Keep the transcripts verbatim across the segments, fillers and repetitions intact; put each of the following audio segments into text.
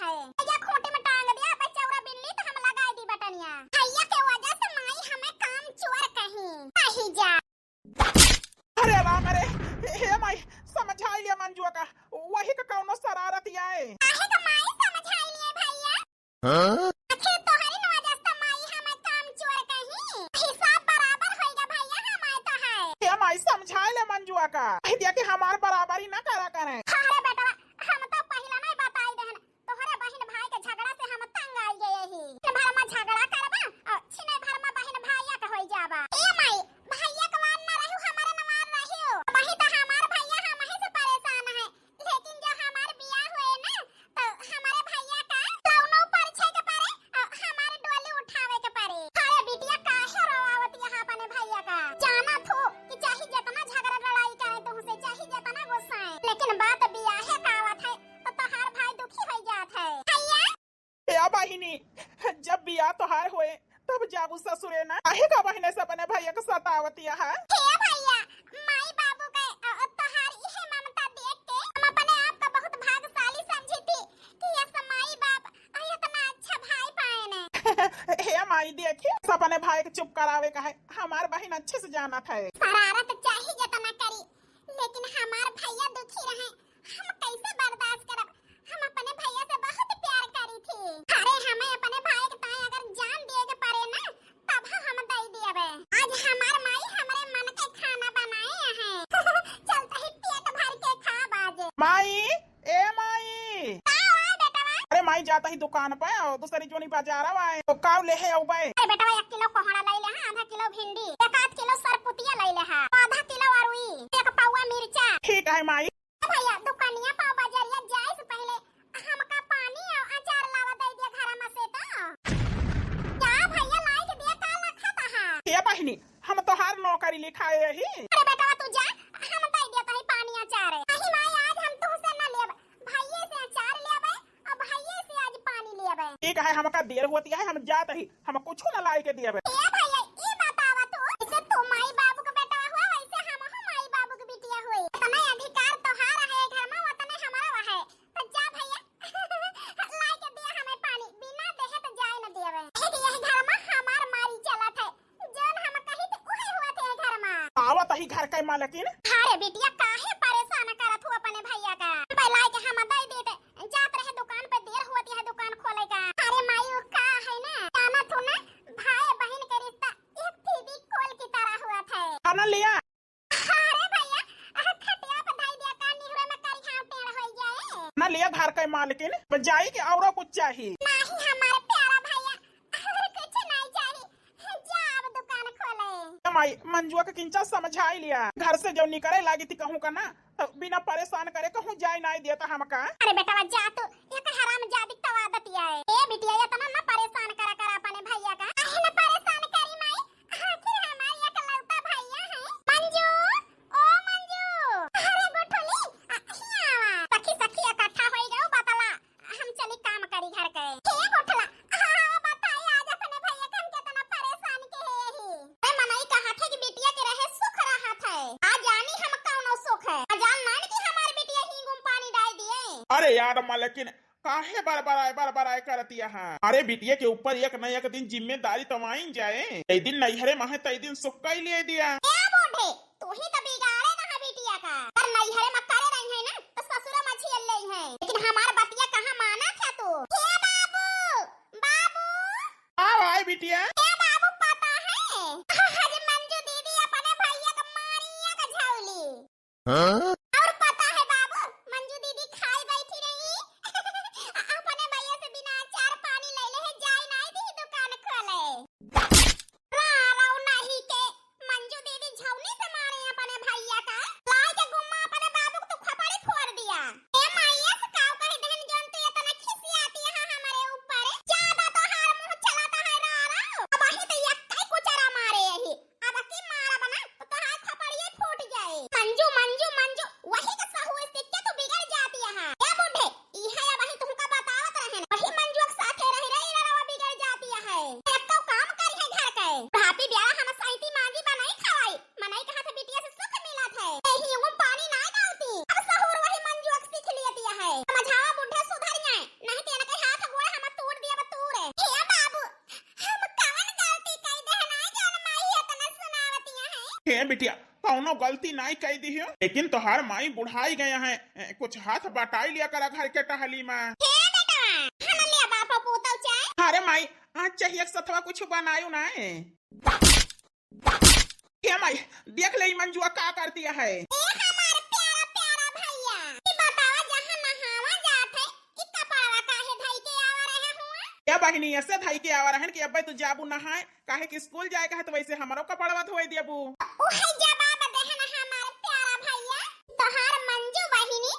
है। भैया खूंटी में टांग दिया, भाई चौरा बिल्ली तो हम लगाई दी बटनिया। भैया के वजह से माई हमें काम चोर कहीं। कहीं जा। अरे राम रे, हे माई, समझाई लिया मंजुआ का, वही का कौनो शरारत आए। काहे का माई समझाई लिया भैया? हाँ? आखिर तोहरी न वजह से माई हमें काम चोर कहीं। हिसाब बराबर होइगा भैया, हमारे तो है। हे माई, समझाई ले मंजुआ का, कह दिया कि हमार बराबरी ना करा करे। अरे बेटवा, हम तो पहला नहीं बताई देहन, तोहरे बहिन भाई के झगड़ा से हम तंग आइ गए ही। दिन भर में झगड़ा करबा और छिने भर में बहिन भाइया के होई जाबा। ए माई, भैया के वार ना रहियो, हमारे नवार रहियो। वही तो हमार भैया हम ही से परेशान है, लेकिन जो हमार बियाह हुए ना, तो हमारे भैया का कौनो परिछे के परे और हमारे डोली उठावे के परे। अरे बिटिया, काहे रोवावत यहाँ अपने भैया का? जाना थू कि चाहे जितना झगड़ा लड़ाई करे तुमसे, चाहे जितना गुस्सा है, लेकिन बात बियाहे का आवत है, तो तोहार भाई दुखी हो जात है। भैया? ए बहिनी, जब बियाह तोहार होए, तब जाबू ससुरे ना। काहे का बहिने से अपने भैया के सतावतिया है? हे भैया, माई बाबू के, अ, तोहार इहे ममता देख के हम अपने आप का बहुत भाग्यशाली समझी थी कि ये सब माई बाप और इतना अच्छा भाई पाए ने। हे माई, देखी, अपने भाई के चुप करावे का है, हमार बहिन अच्छे से जानत है। शरारत चाहे जितना करी, लेकिन हमार भैया दुखी रहे, हम कैसे बर्दाश्त करब? हम अपने भैया से बहुत प्यार करी थी। अरे, हमें अपने भाई के ताई अगर जान दिए के परे ना, तब हम दे दियबे। आज हमार माई हमरे मन के खाना बनाए हैं। चलते ही पेट भर के खाब आज। माई, ए माई। का हुआ बेटवा? अरे माई, जाता ही दुकान पे और दूसरी जोनी बाजार आए तो काव ले है अउबे? अरे बेटवा, एक किलो कोहड़ा ले ले, हाँ, आधा किलो भिंडी, एक आध किलो सरपुतिया ले ले, हाँ, आधा किलो अरुई, एक पौवा मिर्चा। ठीक है माई। ए भैया, दुकानिया पा बजरिया जाए से पहले हमका पानी और अचार लावा दे दिया घर में से तो। का भैया, लाई के दिया, का लखत हा? ए बहिनी, हम तोहार नौकरी लिखाए ही। अरे बेटवा, तू जा, हम दे दिया तही पानी अचार। नहीं माई, आज हम तुमसे न लेब, भैये से अचार लेबे और भैये से आज पानी लेबे। ठीक है, हमका देर होती है, हम जात ही। हम कुछो न लाई के दियबे। ए भैया, ई बतावा तू, जैसे तू माई बाबू के बेटा हुआ, वैसे हम हो माई बाबू के बिटिया हुई। इतना अधिकार तोहार है घर में, उतने हमारा है। तो जा भैया, लाई के दिया हमें पानी, बिना देहे तो जाए न दियबे। एक यह घर में हमार मारी चलत है, जौन हम कही तो उहे हुआ थे घर में। आवत ही घर के मालकिन। अरे बिटिया, काहे परेशान करत हो अपने भैया का? पे लाई के हम दे देते, जात रहे दुकान पे, देर होत है दुकान खोले का। अरे माई, वो का है ना, जाना तू ना, भाई बहन के रिश्ता एक फेविकोल की तरह हुआ था। खाना लिया। अरे भैया, अह, खटिया पे धई दिया का, निहुरे में करी हाँ टेढ़ हो जाए। ना लिया घर के मालकिन, जाई के औरो कुछ चाही। नहीं हमारे प्यारा भैया, और कुछ नहीं चाही। जा अब दुकान खोले। ए माई, मंजुआ के किंचा समझाई लिया। घर से जो निकले लागी थी कहूँ का ना, तो बिना परेशान करे कहूँ जाए नहीं देता हमका। अरे बेटवा जा तू, एक हरामजादी के तो आदत ये है। ए बिटिया, इतना ना परेशान करा कर अपने भैया का। काहे ना परेशान करी माई, आखिर हमार एकलौता भैया है। मंजू, ओ मंजू, अरे गोठुली, आ, हियाँ आवा। सखी सखी इकट्ठा होई गयो बतला। हम चली काम करी घर के। हे गोठला, हाँ, बताई आज अपने भैया के हम कितना परेशान के है यही। अरे मनई कहत है कि बिटिया के रहे सुख रहत है। आ जानी हम कौनो सुख है। आ जान नान कि हमार बिटिया ही गुम पानी डाल दिए। अरे यार मलकिन, काहे बरबराए बरबराए करतिया है? अरे बिटिया के ऊपर एक न एक दिन जिम्मेदारी तो आइन जाए। एक दिन नैहरे में है, तई दिन सुख कई ले दिया। ए बूढ़े, तू ही तो बिगाड़े ना है बिटिया का। अगर नैहरे में करे रही है ना, तो ससुरा में झेल ले है। लेकिन हमार बतिया कहाँ माना था तू? हे बाबू, बाबू। हाँ भाई बिटिया। हे बाबू, पता है? आज मंजू दीदी अपने भैया के मारिया के झौली। हाँ? और पता है बाबू, मंजू दीदी खाए बैठी रही। अपने भैया से बिना अचार पानी ले ले है, जाए नहीं दी दुकान खोले। राव नहीं के मंजू दीदी झौनी से मारे अपने भैया का, लाई के गुम्मा अपने बाबू को तो खपड़ी फोड़ दिया। ए माइया से काव कही दहन जौन तू इतना खिसियाती है हमारे ऊपर। ज्यादा तो हार मुंह चलाता है राव। अब ही तो यक्का ही कुचरा मारे यही। अब की मारा बना तो तोहार खपड़िए फूट जाए। मंजू, मंजू, मंजू, हे बिटिया, कौनो गलती नाई कई दिहियो, लेकिन तोहार माई बुढ़ाई गया है, ए, कुछ हाथ बटाई लिया करा घर के टहली में। हे बेटा, हम लिया बापा पूतौ चाय। अरे माई, आज चाहिए सथवा कुछ बनायो ना है। हे माई, देख ले ई मंजुआ का करती है। ए हमार प्यारा प्यारा भैया, ई बतावा जहाँ नहावा जात है, ई कपड़वा काहे धई के आवा रहे हुआ? ए बहिनी, ऐसे धई के आवा रहन कि अब्बे तू जाबू नहाए, काहे कि स्कूल जाए का है तो वैसे हमरो कपड़वा धोए देबू। उहे जवाब देहन हमार प्यारा भैया, तोहार मंजू बहिनी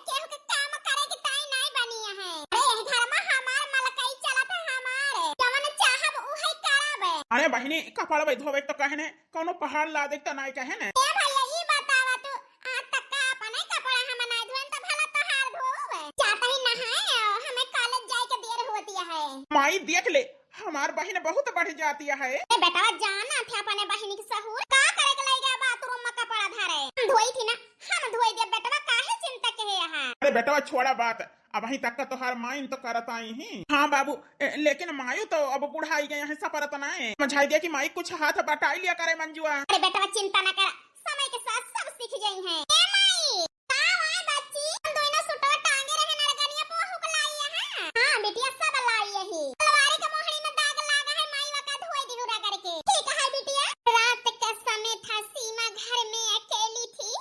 केहू के काम करे के ताई नाई बनी है। अरे, एह घर में हमार मलकई चलत है, हमार। जवन चाहब उहे करब। अरे बहिनी, कपड़वे धोवे तो कहने, कौनो पहाड़ लादे तो नाई कहने। ए भैया, ई बतावा तू, आज तक का अपने कपड़ा हम नाई धोएन तो भला तोहार धोवे। जाता ही नहाए, हमें कॉलेज जाए के देर होती है। माई देख ले, हमार बहिन बहुत बढ़ जाती है। ए बेटवा, जाना थे अपने बहिन के सहूर। का करे के लई गया बाथरूम में कपड़ा धरे? हम धोई थी ना, हम धोई दे बेटवा, काहे चिंता के है यहाँ? अरे बेटवा, छोड़ा बात, अबहीं तक का तोहार माइन तो करत आई ही। हाँ बाबू, ए, लेकिन मायू तो अब बुढ़ाई गए हैं, सपरत ना है। समझाई दिया कि माई कुछ हाथ बटाई लिया करे मंजुआ। अरे बेटवा, चिंता ना करा, समय के साथ सब सीख जाई हैं। ए माई, का हुआ बच्ची? हम दोनों सुटवा टांगे रहे नरगनिया पे, हुक लाई है। हाँ, बिटिया सब लाई यही। तलवारी के मोहड़ी में दाग लागा है, माई वका धोए दिहु रगड़ के। ठीक है बिटिया। रात का समय था, सीमा घर में अकेली थी।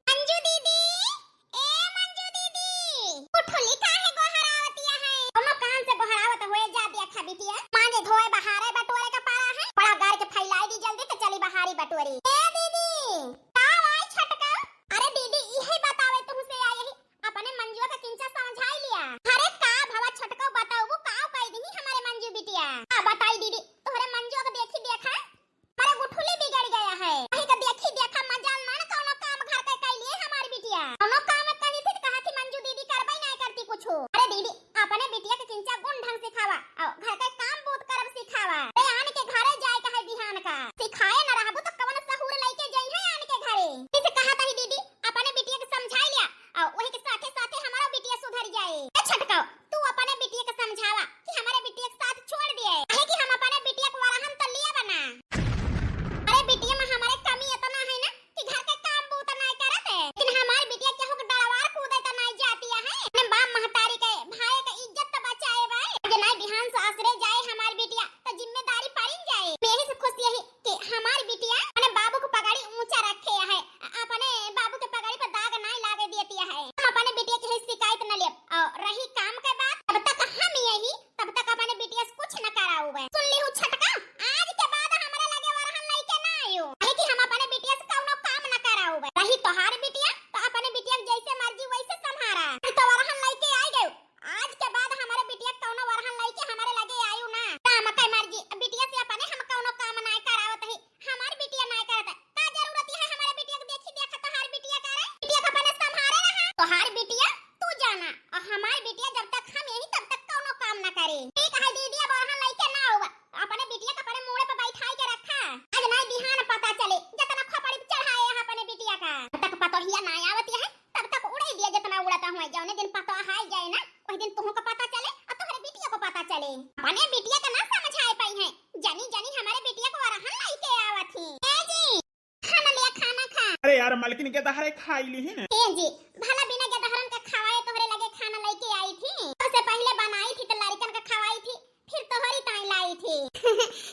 मंजू दीदी, ए मंजू दीदी, उठली काहे गोहरावतिया है? कौनो काम से गोहरावत होए जा दिया खा बिटिया। मांजे धोए बहारे बटोरे का पारा है। बड़ा गार के फैलाई दी जल्दी तो चली बहारी बटोरी। ए दीदी, का आई छटका? अरे दीदी, इहे बतावे तुहसे आई ही, अपने मंजुआ का किंचा समझाई लिया। अरे का भवा छटको बताऊ, का कह दी हमारे मंजू बिटिया? का बताई दीदी, तोहरे मंजुआ के देखी देखा, हमारे गुठुली बिगड़ गया है। कहीं का देखी देखा मजाल ना न कौनो काम घर के कह लिए हमारी बिटिया। कौनो काम कही थी तो कहा थी मंजू दीदी करबई नहीं करती कुछ। अरे दीदी, अपने बिटिया के किंचा गुण ढंग सिखावा और घर के काम बहुत करब सिखावा। अरे आन के घरे जाए का है बिहान का, सिखाए न रहबू तो कवन सहूर लइके जई है आन के घरे। इसे कहा तही दीदी, अपने बिटिया के समझाई लिया और वही के साथे साथे हमारा बिटिया सुधर जाए। ए छटकाओ, तू अपने बिटिया के समझावा कि हमारे बिटिया के साथ छोड़ दिए, काहे कि हम अपने बिटिया को वरहन तो लिया बना। अरे बिटिया में हमारे कमी इतना है ना कि घर के काम बूत नहीं करत है, लेकिन हमारी बिटिया केहू के डरवार कूदे तो नहीं जाती है। अपने बाप महतारी के भाई के इज्जत तो बचाए भाई, जे नहीं बिहान से आसरे जाए हमारी बिटिया तो जिम्मेदारी पड़िन जाए। यही से खुश यही कि हमार बिटिया अपने बाबू के पगड़ी ऊंचा रखे है, अपने बाबू के पगड़ी पर दाग नाई लागे देती है। हम अपने बिटिया के शिकायत न लेब। और रही काम के बात, तब तक हम यही, तब तक अपने बिटिया से कुछ न कराऊ है। सुन ली हूँ छटका, आज के बाद हमारे लगे वरहन लइके ना आयो, काहे कि हम अपने बिटिया से कौनो काम न कराऊ है। रही तोहार बिटिया तो अपने बिटिया के जैसे मर्जी वैसे संभारा। तो वरहन लइके आई गयो, आज के बाद हमारे बिटिया कौनो वरहन लइके हमारे लगे आयु ना। राम के मर्जी, बिटिया से अपने हम कौनो काम नाय करावत ही, हमार बिटिया नाय करत। का जरूरत है हमारे बिटिया के देखी देखा तोहार बिटिया करे? बिटिया के अपने संभारे रहा। तोहार बिटिया तू जाना, और हमार बिटिया जब तक हम यही तब तक कौनो काम ना करे। ठीक है दीदी, अब वरहन लइके ना आवा, अपने बिटिया के अपने मूड़े पे बैठाई के रखा। आज नाय बिहान पता चले, जितना खोपड़ी पे चढ़ाए हैं अपने बिटिया का। जब तक पतोहिया ना आवती है, तब तक उड़ाई दिया जितना उड़ाता हुआ। जौने दिन पतोह आई जाए ना, वही दिन तुहू को पता चले और तोहरे बिटिया को पता चले। अपने बिटिया का ना समझाए पाई है, जनी जनी हमारे बिटिया को वरहन लइके आवत ही। ए जी, खाना लिया, खाना खा। अरे यार, मलकिन के दहरे खाई ली ही ना। ए जी, भला बिना के दहरन का खवाए तोहरे लगे खाना लइके आई थी। सबसे पहले बनाई थी तो लड़कन का खवाई थी, फिर तोहरी ताई लाई थी।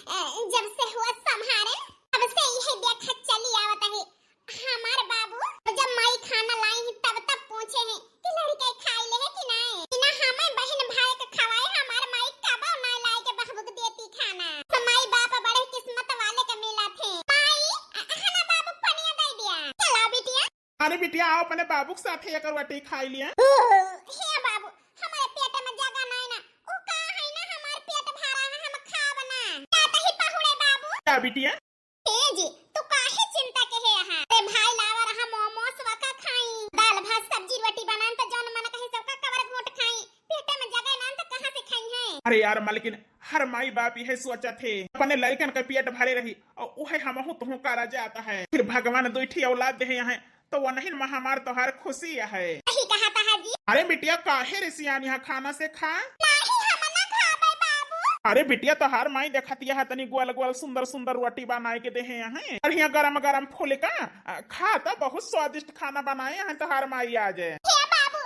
ए, जब से हुआ संभारे, तब से यही देखत चली आवत है। हमार बाबू जब माई खाना लाई ही तब तब पूछे हैं कि लड़के खाई ले है कि नहीं। बिना हमें बहन भाई के खवाए हमार माई कबो नहीं लाई के बहबू के देती खाना। तो माई बाप बड़े किस्मत वाले के मिला थे। माई, अ, है ना बाबू पनिया दे दिया। चला बिटिया। अरे बिटिया, आओ अपने बाबू के साथ एक रोटी खाई लिया। हे बाबू, हमारे पेट में जगह नहीं ना। उ का है ना, हमार पेट भरा है, हम खाब ना। जाता ही पहुड़े बाबू। क्या बिटिया? ए जी, तू काहे चिंता के है यहाँ? अरे भाई लावा रहा मोमोस वका खाई, दाल भात सब्जी रोटी बनान तो जौन मन कहे सबका कवर घोट खाई। पेटे में जगह नान तो कहाँ से खाई है? अरे यार मलकिन, हर माई बाप यह सोचत है अपने लड़कन का पेट भरे रही और उहे हमहू तुहू का रह जाता है। फिर भगवान दुई ठी औलाद दे यहाँ तो वो नहीं में हमार तोहार खुशी है। यही कहा था जी। अरे बिटिया, काहे रे सियान, यहाँ खाना से खा। नहीं, हम ना खाबे बाबू। अरे बिटिया, तोहार माई देखतिया है, तनी गोल गोल सुंदर सुंदर रोटी बनाए के देहे हैं, बढ़िया गरम गरम फुलका। आ, खा तो, बहुत स्वादिष्ट खाना बनाए हैं तोहार माई आज। हे बाबू,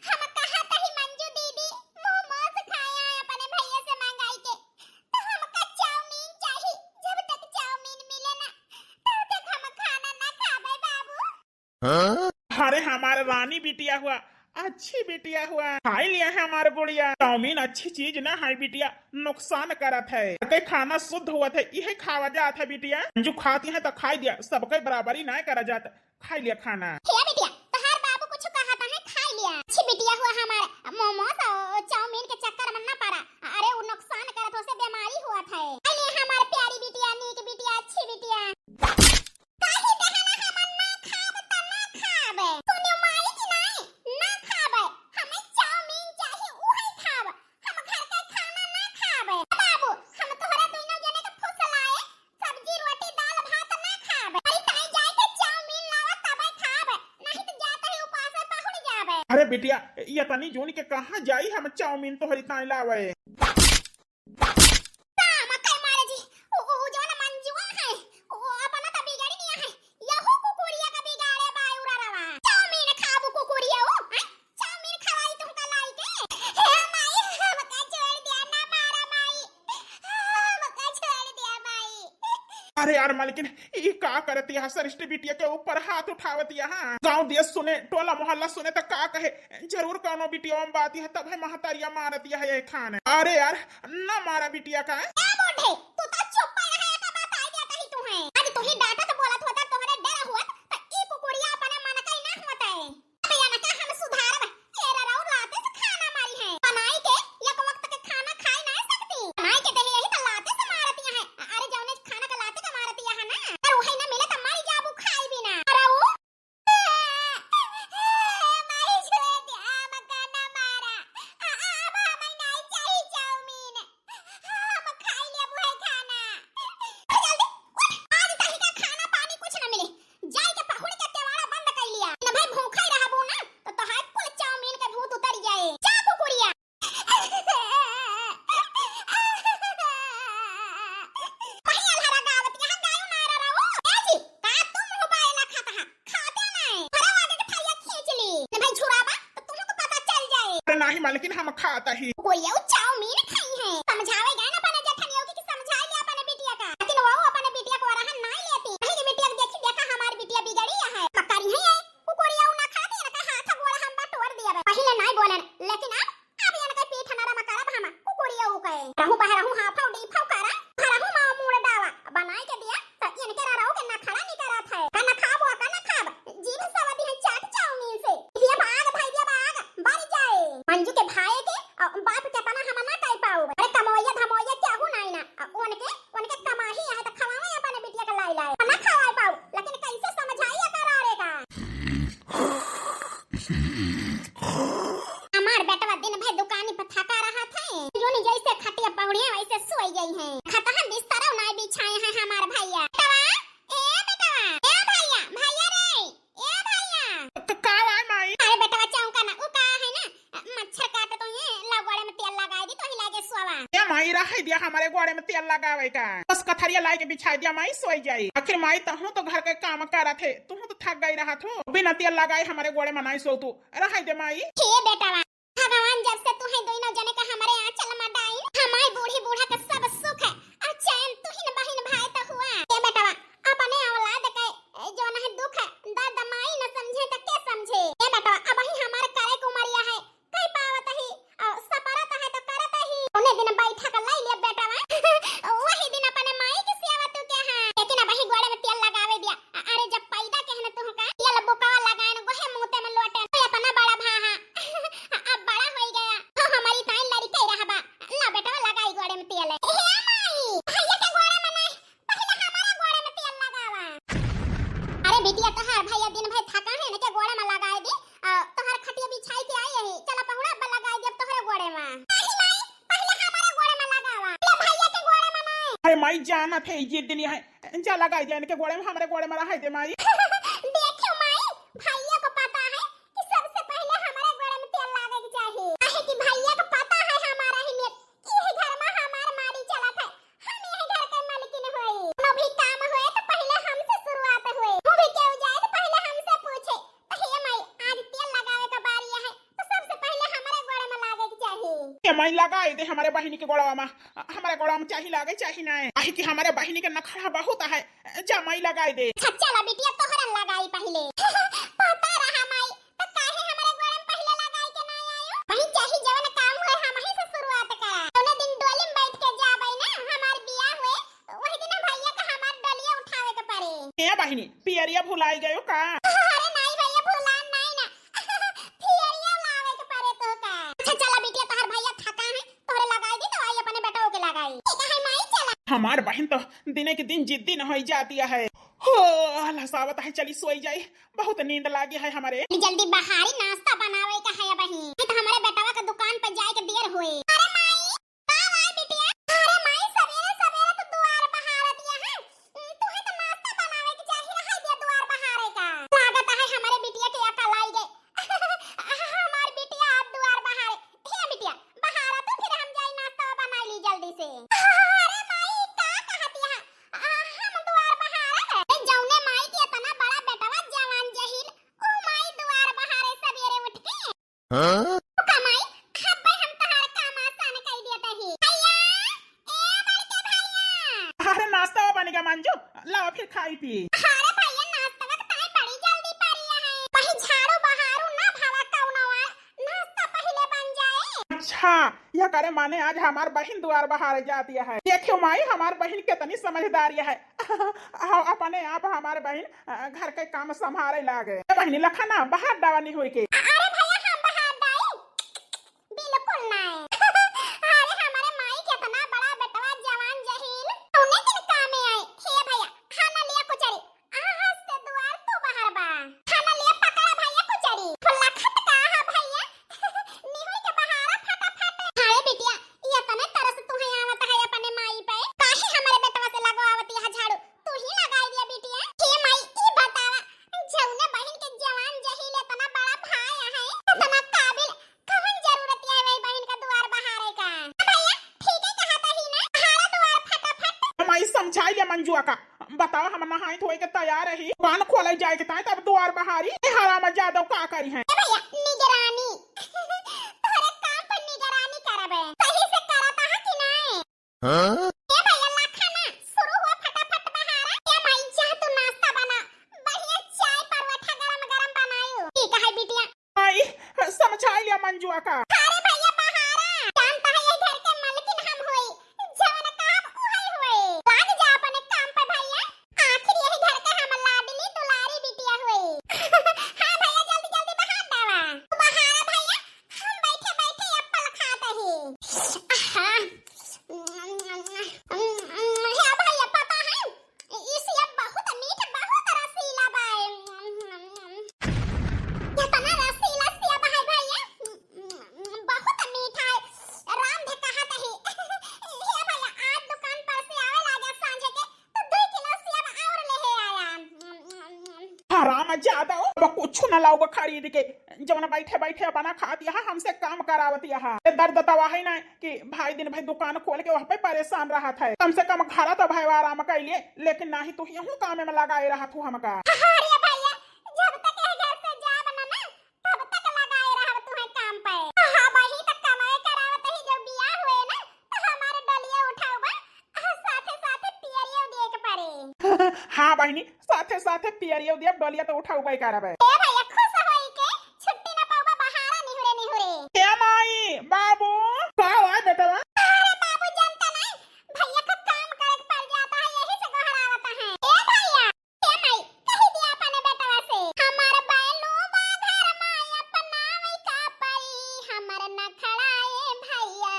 हम कहा तही मंजू दीदी मोमोज खाए हैं अपने भैया से मंगाई के, तो हमका चाउमीन चाही। जब तक चाउमीन मिले ना, तब तक हम खाना ना खाबे बाबू। अरे हमार रानी बिटिया हुआ, अच्छी बिटिया हुआ, खाई लिया है हमार गुड़िया। चाउमीन अच्छी चीज ना है बिटिया, नुकसान करत है। के खाना शुद्ध हुआ थे, इहे खावा जात है बिटिया। जो खाती है तो खाई दिया, सबके बराबरी ना करा जात। खाई लिया खाना। हे बिटिया, तोहार बाबू कुछ कहत है, खाई लिया। अच्छी बिटिया हुआ हमार, मोमोज और चाउमीन के चक्कर में ना पड़ा। अरे वो नुकसान करत हो, से बीमारी हुआ था। खाई लिया हमार प्यारी बिटिया, नीक बिटिया, अच्छी बिटिया। काहे देहला हमन ना खाब त ना खाब। सुनियो माई की नाई, ना खाब। हमें चाउमीन चाही, उहे खाब। हम घर के खाना ना खाब। बाबू, हम तोहरा दुनो जने के फुसलाए सब्जी, रोटी, दाल, भात ना खाब। अरे ताई जाए के चाउमीन लावा तबे खाब। नहीं तो जात ही उपासे पहुड़ जाब। अरे बिटिया, ये तनी जोन के कहाँ जाई हम चाउमीन तोहरी ताई लावे। काम कई मारे जी, उ, उ, उ जवन मंजुआ है, उ, उ अपना त बिगड़ी नहीं है, यहू कुकुरिया का बिगाड़े बा उरा रवा। चाउमीन खाबू कुकुरिया उ, हैं? चाउमीन खवाई तुमका लाई के? हे माई, हमका छोड़ दिया, ना मारा माई, हमका छोड़ दिया माई। अरे यार मालकिन, ई का करत यहाँ सृष्टि बिटिया के ऊपर हाथ उठावत यहाँ? गाँव देश सुने, टोला मोहल्ला सुने त का कहे? जरूर कौनो बिटिया में बात यह तब है महतारिया मारत यह ये खान। अरे यार, न मारा बिटिया का। ए बूढ़े, तू तो चुप रहे, का बात आई गया कहीं तू है। आज तू ही डांटत बोलत होता, तोहरे डर हुआ, त ई कुकुरिया अपना मन का ही ना होता है। अब या ना का हम सुधारब, एरा राउर लाते से खाना मारी है। बनाई के एक वक्त के खाना खाई ना सकती। बनाई के देही यही त लाते से मारती है। अरे जौने खाना का लाते का मारती है ना। अरे वही ना मिले त मरी जाबू खाई बिना। अरे वो माई छोड़ दे, हमका ना मारा। आ, आ, अब हमें नहीं चाहिए चाउमीन। हम खाई लेबू है खाना। जल्दी उठ, आज तही का खाना पानी कुछ ना मिले। जाई के पहुड़ के केवाड़ा बंद कर लिया। न भाई भूखा ही रहबू ना, तो तोहार कुल चाउमीन के भूत उतर जाए। जा कुकुरिया। पहिया लहरा गावत यहाँ गायो ना रहा हो। ए जी, का तू मुंह बाए ना खाता हा? खाते नहीं। घरे आगे के थरिया खींच ली। न भाई छुराबा, तो तुमको पता चल जाए। अरे नहीं मालकिन, हम खाता ही। कोई ये चाउमीन खाई है। समझावे गए ना अपने जेठनियों की कि समझाए ले अपने बिटिया का। लेकिन वो अपने बिटिया को रहन नहीं लेती। कहीं की बिटिया को देखी, देखा हमारी बिटिया बिगड़ी है। पकड़ी है ये। कुकुरिया ना खाती, इनका हाथ गोड़ हम बटोर दिया बे। पहले नहीं बोलन, लेकिन अब, अब इनके पीठ नरम करब हम। कुकुरिया कहे। रहू बहरहू हाफाऊ डीफाऊ करा, भरहू माँ मूड़ डावा। बनाए के दिया, तो इनके ररऊ के नखड़ा नहीं करत है। का न खाबो, का न खाब। जीभ सवा दी है चाट चाउमीन से। दिया भाग, भाई दिया भाग, बर जाए। मंजू के भाई के, अ, बाप के तना हम ना कह पाऊ। अरे कमवैया धमवैया क्या हूँ नहीं ना। अ, उनके उनके कमाही है तो खवावे अपने बिटिया के लाई लाई। ना खवाए पाऊ, लेकिन कैसे समझाई एकर आरे का? हमार बेटवा दिन भर दुकानी पर थका रहा थे, जोनी जैसे खटिया पहुड़िया वैसे सोई गई है। खतहन बिस्तरौ ना बिछाए हैं हमार भैया। बेटवा, ए बेटवा, ए भैया, भैया रे, ए भैया। क-, का आय माई? अरे बेटवा चौंका ना, उ का है ना, मच्छर काटत होइहैं, ला गोड़े में तेल लगाए दी, तोही लागे सोवा। ए माई, रहे दिया हमरे गोड़े में तेल लगावे का। बस कथरिया लाए के बिछाए दिया माई, सोई जाई। आखिर माई तहूँ तो घर के काम करत है, तहूँ तो थक गई रहत हो। बिना तेल लगाए हमरे गोड़े में नहीं सो तू, रहे दे माई। हे बेटवा, भगवान जब से तुहैं दोनों जने का हमरे आंचल में डाइन, हमारी बूढ़ी बूढ़ा का सब सुख है, और चैन तुहिन बहिन भाई तो हुआ। ए बेटवा, अपने औलाद के, ए, जौन है दुख, दर्द माई न समझे त के समझे? ए बेटवा, अबही हमार करे के उमरिया है, कई पावत ही, और सपरत है तो करत ही। उन्हें दिन बैठक लाई ले बेटवा, वही दिन अपने माई के सेवा तू के हाँ। लेकिन अबही गोड़े में तेल लगावे दिया। अ-, अरे जब पैदा के है ना तुहका, तेल बुकवा लगाए न गोहे मुँहते में लोटे। तू अपना बड़ा भा हाँ। अब बड़ा होई गया। तो हमारी ताई लड़के रहबा। ला बेटवा लगाई गोड़े में तेल। हे माई, भैया के गोड़े में नहीं, पहले हमारे गोड़े में तेल लगावा। अरे बिटिया, तोहार भैया दिन भर थका है, इनके गोड़े में लगाए दे। आ, तोहार खटिया बिछाई के आई है, चला पहुड़ा, अब लगाए दे अब तोहरे गोड़े में। नहीं माई, पहले हमारे गोड़े में लगावा, पहले भैया के गोड़े में नहीं। अरे माई, जाना थे ये दिन यहाँ, जा लगाए दे इनके गोड़े में, हमारे गोड़े में रहे दे माई। देखो माई, भैया को पता है कि सबसे पहले हमारे गोड़े में तेल लागे के चाहिए, काहे कि भैया को पता है हमारा ही मेर, ये घर में हमार ए माई, लगाई दे हमरे बहिनी के गोड़वा मा। हमरे गोड़वा मा चाही लागे, चाही नाय। काहे कि हमरे बहिनी के नखरा बहुत है। जा माई, लगाई दे। अच्छा, चला बिटिया, तोहरन लगाई पहिले। पता रहा माई, त काहे हमरे गोड़वा मा पहिले लगाई के ना आयो? वही चाही जवन काम होए, हमही से शुरुआत करा। जौने दिन डोली मा बैठ के जाबे ना, हमार बियाह होए, वही दिन भैया का हमार डोलिया उठावे के पड़े। ए बहिनी, पियरिया भुलाई गयो का? अरे नाई भैया, भुलान नाई ना। पियरिया लावे के पड़े तो का? अच्छा चला बिटिया, तोहर भैया थका है, तोहरे लगाई दी तो आई अपने बेटवा के लगाई। ठीक है माई, चला। हमार बहिन तो दिने के दिन जिद्दी न होई जाती है। हो, आलस आवत है, चली सोई जाई, बहुत नींद लागी है हमरे। जल्दी बहारी, नाश्ता बनावे का है बहिन, नहीं तो हमरे बेटवा के दुकान पर जाए के देर होए। अरे माई, का माई बिटिया? अरे माई, सबेरे सबेरे तो दुआर बहारत या है। तुहे तो नाश्ता बनावे के चाही, रहाई दिया दुआर बहारे का। लागत है हमरे बिटिया के अकल आई गई। हमार बिटिया आज दुआर बहारे। हे बिटिया, बहारा तो फिर हम जाई नाश्ता बनाई ली जल्दी से। अरे माई, का कहत या? हम दुआर बहारे? ए, जौने माई के इतना बड़ा बेटवा जवान जहीन, उ माई दुआर बहारे सबेरे उठ के। हाँ? कमाई, अब्बे हम तहार काम आसान कई दिया तही। भैया, ए बड़के भैया। अरे नाश्ता बन गया मंजू, लाओ फिर खाई पी। अरे भैया, नाश्ता का ताई बड़ी जल्दी पड़ी है। वही झाड़ू बहारू ना भावा कौनो आ, नाश्ता पहिले बन जाए। अच्छा, यह करे माने आज हमार बहिन दुआर बहारे जाती है। देखियो माई, हमार बहिन कितनी समझदार है। हाँ, अपने आप हमार बहिन, अ, घर के काम संभारे लागे। ए बहिनी, लखा ना, बहार डावा निहुर के। अरे भैया, हम बहार डाई? बिल्कुल नाय। अरे हमारे माई के इतना बड़ा बेटवा जवान जहीन, उन्हें दिन कामे आए। हे भैया, खाना लिया कुचरी। आज से दुआर तू बहार बा। खाना लिया पकड़ा भैया कुचरी। फुल्ला खत का हा भैया? निहुर के बहारा फटाफट। अरे बिटिया, ये तने तरस तुहे आवत है अपने माई पे। काहे हमारे बेटवा से लगवावत यह झाड़ू? तू ही लगाई दिया बिटिया। हे माई, ई बतावा, जौने बहिन के जवान जहीन इतना बड़ा भाई है, इतना काबिल, कवन जरूरत है वही बहिन का दुआर बहारे का? भैया, ठीक है कहत ही ना, बहारा दुआर फटाफट। माई समझाई ले मंजुआ का, बतावा हम नहाई धोए के तैयार रही, दुकान खोले जाए के ताई तब दुआर बहारी, ए हराम जादव का करी है? ए भैया, निगरानी, तोहरे काम पर निगरानी करबे, सही से करत है कि नहीं? हाँ? ए भैया, लाखा ना, शुरू हुआ फटाफट बहारा। ए माई, जा तू नाश्ता बना, बढ़िया चाय परोठा गरम गरम बनायो। ठीक है बिटिया। आई, समझा लिया मंजुआ का। अरे भैया, बहारा, जानता है ये घर के मालकिन हम होई, जवन कहब उहई होई। लाग जा अपने काम पे भैया, आखिर यही घर के हम लाडली दुलारी बिटिया होई। हाँ भैया, जल्दी जल्दी बहार डावा। बहारा भैया, हम बैठे बैठे एप्पल खात ही। आहा। हे भैया, पता है, ई सेब बहुत मीठ, बहुत रसीला बा। इतना रसीला सेब है भैया, बहुत मीठा है। राम धे कहत ही, हे भैया, आज दुकान पर से आवे लागे सांझे के, तो दो किलो सेब और ले आया। हराम जादा, अब कुछ न लाओ खरीद के, जवन बैठे बैठे अपना खात यहाँ हमसे काम करावत यहाँ। ये दर्द तवा है ना कि भाई दिन भर दुकान खोल के वहाँ पे परेशान रहत है। कम से कम घर तो भाई आराम कर लिए, लेकिन नहीं तो यहू काम में लगाए रहत हो हमका। अरे भैया, जब तक ये घर से जाब ना, ना, तब तक लगाए रहब तुहे काम पे। हाँ, वही तक कमाए करावत ही, जब बियाह हुए ना, तो हमारे डलिया उठाउबा, आ साथे साथे पियरियो दिए के पड़े। हाँ बहिनी, साथे साथे पियरियो दिए, डलिया तो उठाउबे करबे। ए भैया, खुश होई के छुट्टी न पाउबा, बहारा निहुरे निहुरे। ए माई, बाबू। का हुआ बेटवा? अरे बाबू, जानता नहीं, भैया का काम करे के पड़ जाता है, यही से गोहरावता है। ए भैया, ए माई, कही दिया अपने बेटवा से, हमार बैलू बा घर मा अपनावे का पड़ी, हमर नखड़ा ए भैया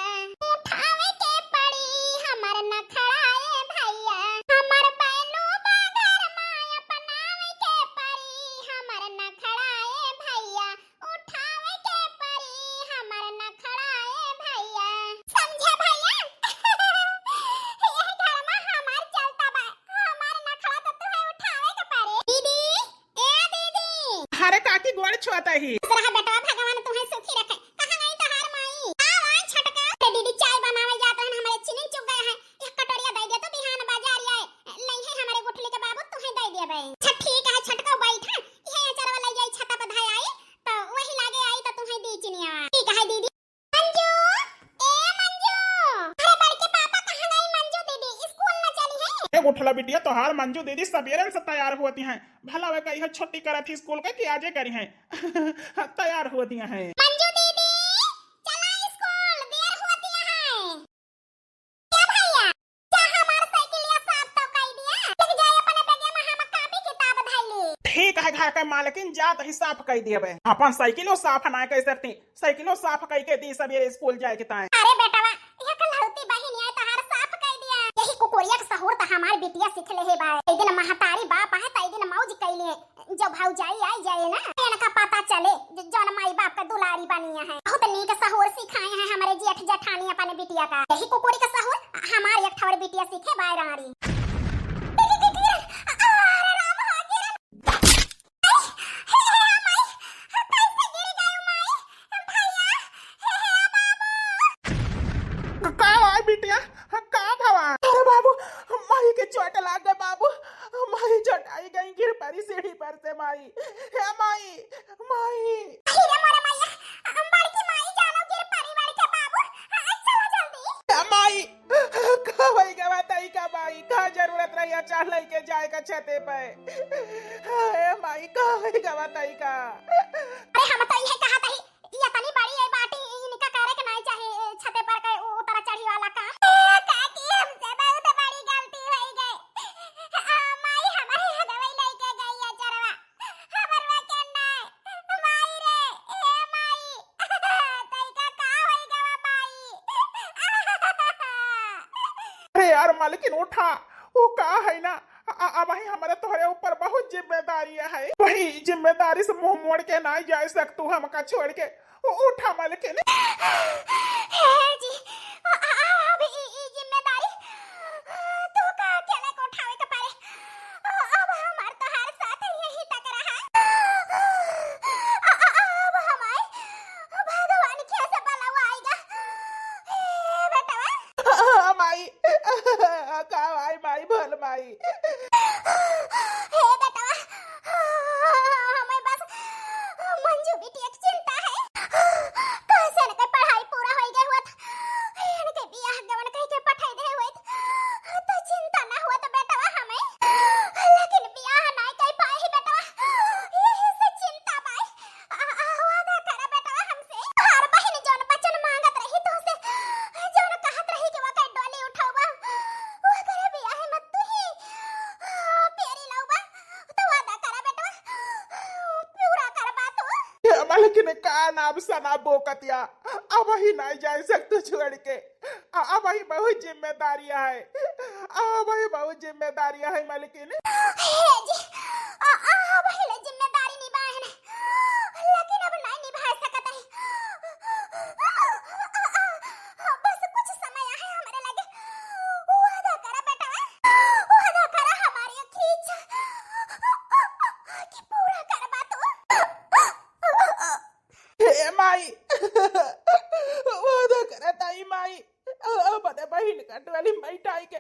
उठावे के पड़ी, हमर नखड़ा ए भैया, हमर बैलू बा घर मा अपनावे के पड़ी, हमर नखड़ा ए भैया उठावे के पड़ी, हमर नखड़ा ए भैया। समझे भैया? यही घर मा हमार चलता बा, हमार नखड़ा तो तुहे उठावे के पड़े। दीदी, ए दीदी। अरे काकी, गोड़ छुअत ही। खुश रहा बेटवा, भगवान तुहे सुखी रखे। कहाँ गई तोहार माई? आ, आ छोटका। अरे दीदी, चाय बनावे जात रहन, हमरे चीनी चुक गया है। एक कटोरिया दे दे तो बिहान बाजार आए। लइहे हमरे गुठली के बाबू, तुहे दे देबे। अच्छा ठीक है छोटका, बैठा। ये अचरवा ले जाई छता पे धाई आई, तो वही लागे आई तो तुहे दी चिनिया। ठीक है दीदी। मंजू, उठला बिटिया, तोहार मंजू दीदी सबेरन से तैयार होती हैं। भला वे कही है छुट्टी करत ही स्कूल के कि आजे करी हैं। तैयार होती हैं। मंजू दीदी, चला स्कूल, देर होती है। क्या भैया, क्या हमार साइकिलिया साफ तो कई दिया? लेके जाए अपने बैगे में, हम कॉपी किताब धइली। ठीक है घर के मालकिन, जात ही साफ कई दियबे। अपन साइकिलो साफ ना कई सकती, साइकिलो साफ कई के दी सबेरे स्कूल जाए के ताए। अरे बेटवा, यह कलौती बहिन है तोहार साफ कई दिया। यही कुकुरिया के सहूर त हमार बिटिया सीख ले है बा। एक दिन महतारी बाप है त एक दिन मौज कई लिए। जब भौजाई आई जाए ना, इनका पता चले ज-, जौन माई बाप का दुलारी बनिया है। बहुत नीक सहूर सिखाए हैं हमारे जेठ जेठानी अपने बिटिया का। यही कुकुरी का सहूर हमार एक ठौर बिटिया सीखे बाय रानी। अरे राम हो, गिरन। हे, हे, हे, माई, कैसे गिर गयो माई? भैया, हे, हे, बाबू। का हुआ बिटिया? का भवा? अरे बाबू, माई के चोट लाग गए बाबू, माई चोट आई गई, गिर पड़ी सीढ़ी पर से माई। हे माई, माई। अरे मोरे मैया, बड़की माई जानो गिर पड़ी, बड़के बाबू, चलो जल्दी। हे माई, का होई गवा तई का माई, का जरूरत रही अचार लेके जाए का छते पे? हे माई, का होई गवा तई का? अरे हम तो ये कहा तही, ये तनी बड़ी है बाटी, इनका करे के नहीं चाहे छते पर के उ-, उतरा चढ़ी वाला काम। ए, काकी, हमसे बहुत बड़ी गलती होई गई। आ, माई हमारे यहाँ दवाई लेके गई है चरवा। हमरवा के नहीं, माई रे, ए माई। तई का का होई गवा माई? अरे यार मालकिन उठा, वो का है ना, अ-, अ-, अबही हमारे तोहरे ऊपर बहुत जिम्मेदारी है। वही जिम्मेदारी से मुंह मोड़ के ना जाए सकतू हमका छोड़ के। उ-, उठा मालकिन। हे जी, अ-, अ-, अ-, अब ई, ई जिम्मेदारी, अ, तू का अकेले को उठावे के पड़े। अ-, अब हमार तोहार साथ यही तक रहा। अ-, अ-, अ-, अब हमारे भगवान के से बलवा आएगा। हे बेटवा। माई, का भाई माई, बोल माई। हे बेटवा, हमें बस मंजू बिटिया की चिंता है। कैसे इनके पढ़ाई पूरा होई गए हुआ था, इनके बियाह गवन कह के पठाई दे हुए था, तो चिंता ना हुआ तो बेटवा हमें, लेकिन बियाह ना कर पाए ही बेटवा, यही से चिंता बाई। आ, आ, वादा करा बेटवा हमसे। हर बहिन जौन वचन मांगत रही तोहसे, जौन कहत रही कि वकर डोली उठौबा, वकर बियाह में तू ही, आ, पेरी लौबा, तो वादा करा बेटवा, पूरा करबा तू। हे मालकिन का नाम सना बोकतिया, अबही नहीं जाए सकतू छोड़ के। आ, अबही बहुत जिम्मेदारी है, अबही बहुत जिम्मेदारी है मालकिन। हे जी, आ, आ, अबही ले जिम्मेदारी निभाए हैं, लेकिन अब नहीं निभा सकत है। बस कुछ समय है हमरे लगे। वादा करा बेटवा, वादा करा हमारी अखी इच्छा कि पूरा करबा तू। हे माई, वादा करत आई माई, अपने बहिन का डोली में बैठाई के,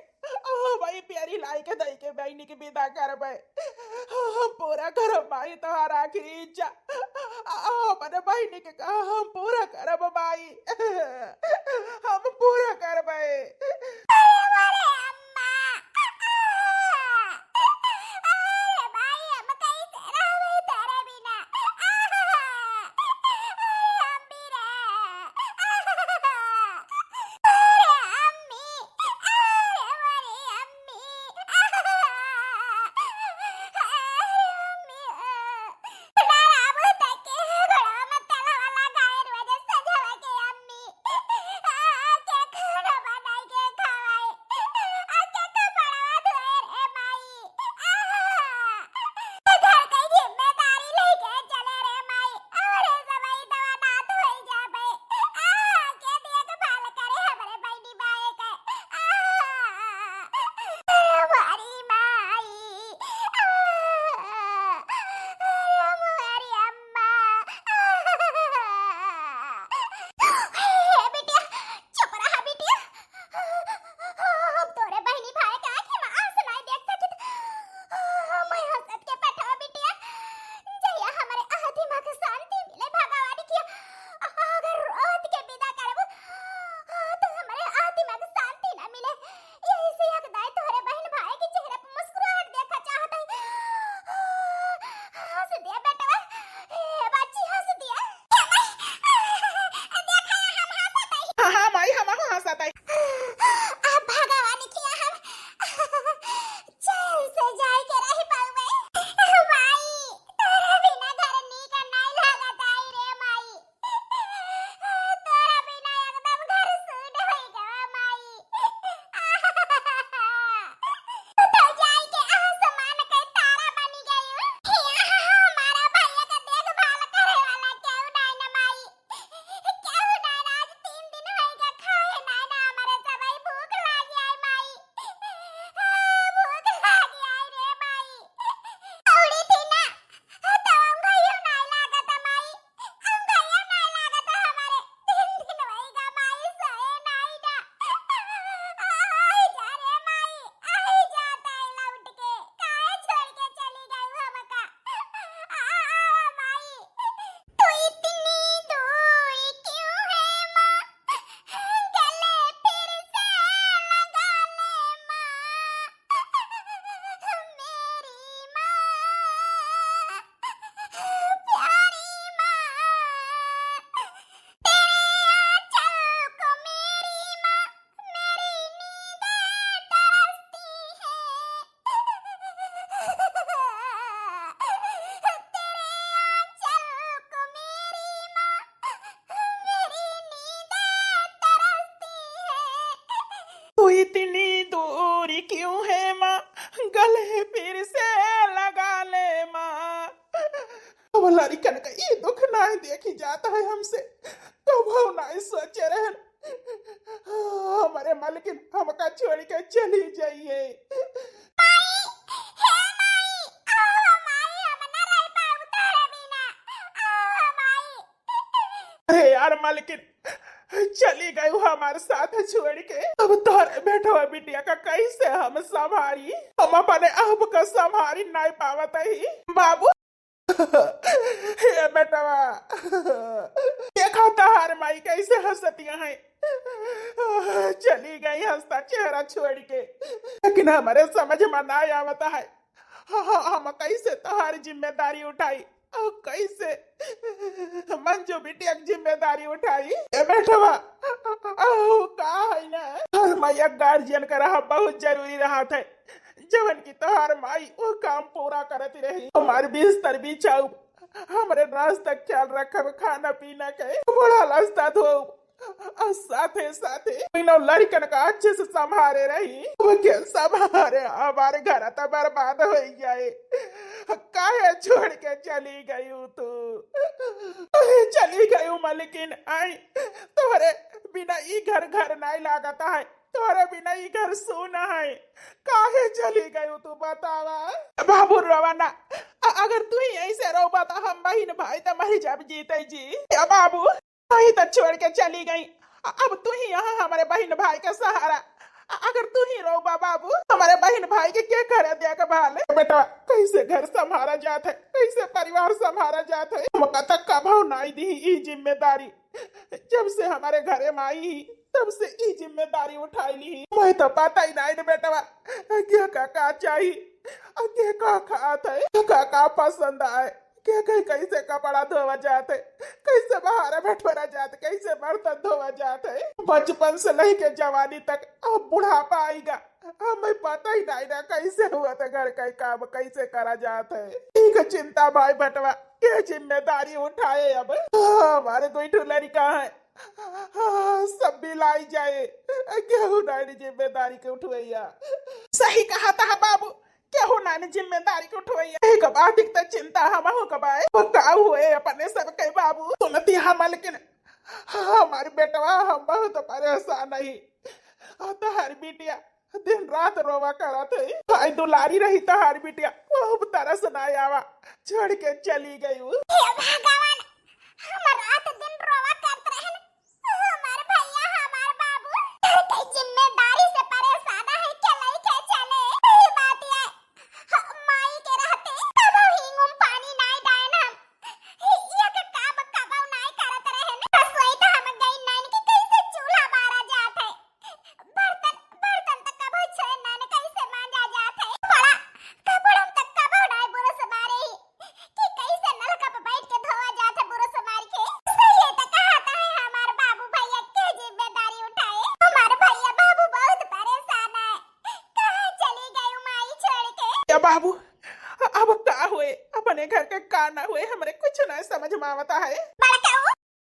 ओ भाई प्यारी लाई के दई के बहिनी के विदा करबे। हम पूरा करब माई तोहार आखिरी इच्छा। अपने बहिनी के कहा हम पूरा करब माई, हम पूरा करबे। अरे अम्मा, अरे भाई, हम कैसे रहबे तेरे बिना? अरे अम्मी रे, अरे अम्मी, अरे हमारी अम्मी, अरे अम्मी। राम तके घोड़ा में तलवा लगाए रोज सजवा के अम्मी। आ, के खाना बनाई के लड़िकन का ई दुख नाहीं देखी जात है हमसे, कबहू नाहीं सोचे रहन। हमरे मलकिन हमका छोड़ के चली जाइए। माई, हे माई, आ माई, हम ना रह पाउब तोहरे बिना। आ माई। अरे यार मलकिन, चली गई हमारे साथ छोड़ के। अब तोहरे बेटवा बिटिया का कैसे हम संभारी? हम अपने आप का संभारी नाहीं पावत ही। बाबू, हे बेटवा, देखा तोहार माई कैसे हंसतिया हैं। चली गई हंसता चेहरा छोड़ के, लेकिन हमरे समझ में ना आवत है, हम कैसे तोहार जिम्मेदारी उठाई और कैसे मंजू बिटिया की जिम्मेदारी उठाई। ए बेटवा, अहो, का है ना, हर माई एक गार्जियन का रहा बहुत जरूरी रहत है। जवन की तोहार माई वो काम पूरा करत रही। हमार बिस्तर बिछाऊ, हमरे नाश्ता ख्याल रखब, खाना पीना के, बड़ा लस्ता धो, और साथे साथे तीनों लड़िकन का अच्छे से संभारे रही। वो के संभारे, हमारे घर तो बर्बाद हो जाए। काहे छोड़ के चली गई तू? काहे चली गई मलकिन? आई, तोहरे बिना ई घर घर नाहीं लागत है। तोहरे बिना ई घर सूना है, काहे चली गयू तू बतावा? बाबू रोवा ना, अ-, अगर तू ही ऐसे रोबा तो हम बहिन भाई तो मर जाब जीते जी। या बाबू, वही तो छोड़ के चली गई, अ-, अब तू ही यहाँ हमारे बहिन भाई का सहारा। अ-, अगर तू ही रोबा बाबू, हमारे बहिन भाई के के करे देखभाल? बेटा, कैसे घर संभारा जात है, कैसे परिवार संभारा जात है? हमका तो कबहू नाहीं दी ई जिम्मेदारी। जब से हमारे घरे में आई ही, तब से ई जिम्मेदारी उठाई ली ही। मैं तो पता ही नाहीं न बेटवा, के का का चाही, आ के का खात है, के का का पसंद आए, के के कैसे कपड़ा धोवा जात है, कैसे बाहर बटोरा जात, कैसे बर्तन धोवा जात है। बचपन से लेके जवानी तक अब बुढ़ापा आइगा, हमें पता ही नाहीं ना कैसे हुआ था, घर का काम कैसे करा जात है। ठीक है, चिंता भाई बटवा, के जिम्मेदारी उठाए अब? हमारे दो ठो लड़िका है, सब बिलाई जाए, केहू नाहीं जिम्मेदारी के उठवैया। सही कहा था बाबू, केहू नाहीं जिम्मेदारी के उठवैया। एक बात एक तो चिंता हमहू का बाए, वो का हुए अपने सब के बाबू। सुनती हम मलकिन, हमार बेटवा, हम बहुत परेशान ही। आ तोहार बिटिया दिन रात रोवा करत है। भाई दुलारी रही तोहार बिटिया, वो अब तरस ना आवा, छोड़ के चली गई। हे भगवान, हम रात दिन रोवा करत रहन। हमार भैया, हमार बाबू, घर के जिम्मेदारी से परेशान है, के लइके चले। वही बात है, ह-, माई के रहते तब हिंगुम पानी नाई डायन हम। इ-, इया के काम कबहू नाई करत रहे न। रसोई त हम गई नाइन कि कैसे चूल्हा बारा जात है। बर्तन, बर्तन त कबहू छुए नाइन, कैसे मांजा जात है। कपड़ा, कपड़ा त कबहू नाई बुरुस बारे ही। कि कैसे नलका पे बैठ के धोवा जात है बुरुस मार के। सही है त कहत है हमार बाबू भैया के जिम्मेदारी उठाए। हमार भैया बाबू बहुत परेशान है। कहाँ चली गई माई छोड़ के? या बाबू, अब का हुए? अपने घर के का ना हुए, हमरे कुछ ना समझ में आवता है। बड़काऊ,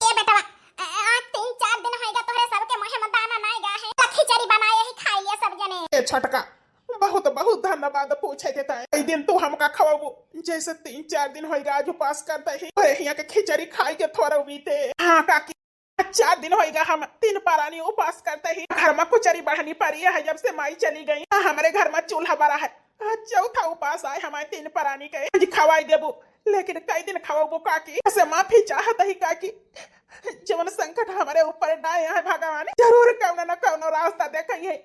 ए बेटवा, आ, आज तीन चार दिन होइगा तोहरे सबके मुँहे में दाना नाई गा है। खिचड़ी बनाए ही खाई लिया सब जने। ए छोटका, बहुत बहुत धन्यवाद पूछे के ताई। कई दिन तू हमका खवाबू, जैसे तीन चार दिन होइगा आज उपास करते ही। अरे हिया के खिचड़ी खाई के थोड़ा बीते। हाँ काकी, चार दिन होइगा हम तीन परानी उपास करते ही। घर में कुचरी बढ़नी पड़ी है जब से माई चली गई। हाँ, हमरे घर में चूल्हा बरा है। आज चौथा उपास आए हमारे तीन परानी के। आज खवाई देबू, लेकिन कई दिन खवाबू काकी? ऐसे माफी चाहत ही काकी, जवन संकट हमरे ऊपर डाए हैं भगवान, जरूर कौनो न कौनो रास्ता देखइहे।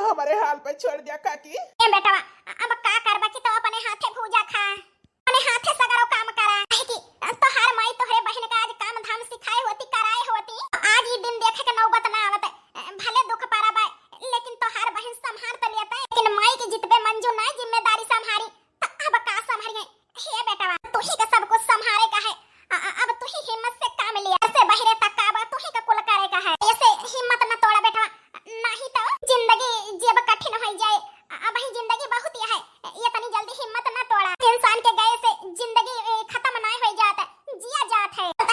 हमरे हाल पे छोड़ दिया काकी। ए बेटवा, अब का करबा कि तो अपने हाथे भूजा खा, अपने हाथे सगरो काम करा। काहे कि तोहार माई तोहरे बहिन का आज काम धाम सिखाए होती, कराए होती, आज ई दिन देखे के नौबत ना आवत। भले दुख पड़ा बा, लेकिन तोहार बहिन संभार तो लेते, लेकिन माई के जितबे मंजू ना जिम्मेदारी संभारी, त अब का संभरिए? हे बेटवा, तुही का सब कुछ संभारे का है। अ-, अ-, अब तुही हिम्मत से काम लिया। घर से बहिरे तक का बा, तुही का कुल करे का है। ऐसे हिम्मत न तोड़ा बेटवा, नहीं तो जिंदगी जीब कठिन होई जाए। अ-, अब ही जिंदगी बहुत ही है, ये तनी जल्दी हिम्मत न तोड़ा। इंसान के गए से जिंदगी, ए, खत्म ना होई जात, जिया जात है। त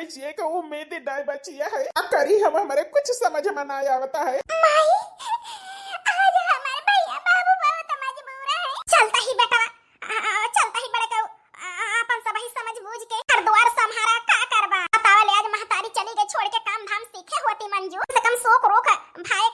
जिए के उम्मीद ही नाय बचिया है। अब करी हम, हमरे कुछ समझ में ना आवता है। माई, आज हमारे भैया बाबू बहुत मजबूर है। चलता ही बेटा, आ, आ, चलता ही बड़े कऊ, आ, आ, अपन सब ही समझ बूझ के घर द्वार संभारा, का करबा? बतावा ले, आज महतारी चली गई छोड़ के काम धाम सीखे होती मंजू। कम से कम शौक रोक भाई